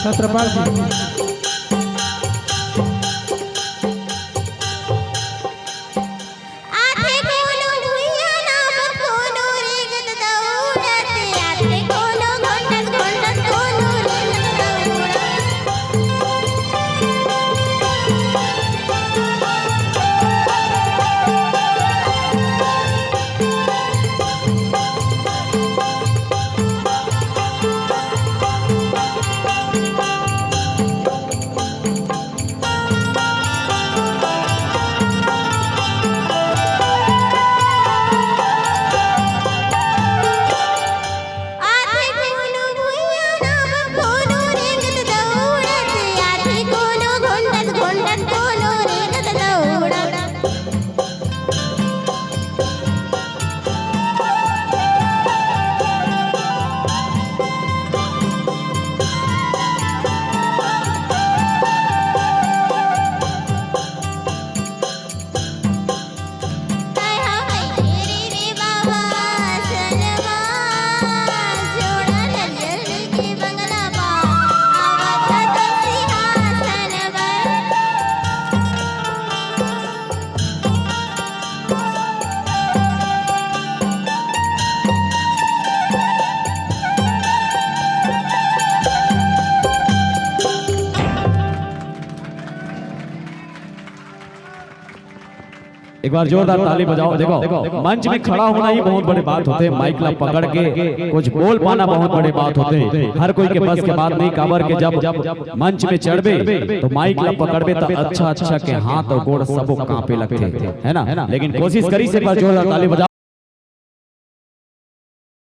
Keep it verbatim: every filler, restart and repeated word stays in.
छत्रपाल जी। आथे कोनो भुइयां नापत, कोनो रेंगत दउड़त, आथे कोनो घोंटत घोंटत, कोनो रेंगत दउड़त। आथे कोनो भुइयां नापत, कोनो रेंगत दउड़त, आथे कोनो घोंटत घोंटत, कोनो रेंगत दउड़त। एक बार जोरदार ताली बजाओ। देखो, मंच में खड़ा होना ही बहुत बड़ी बात होथे, माइक ला पकड़ के कुछ बोल पाना बहुत बड़ी बात होथे। हर कोई के बस के बात नहीं, काबर के जब मंच में चढ़बे तो माइक ला पकड़बे त अच्छा अच्छा के हाथ अउ गोड़ सबो कांपे लगथे, है ना? लेकिन कोशिश करिस, एक बार जोरदार ताली बजाओ।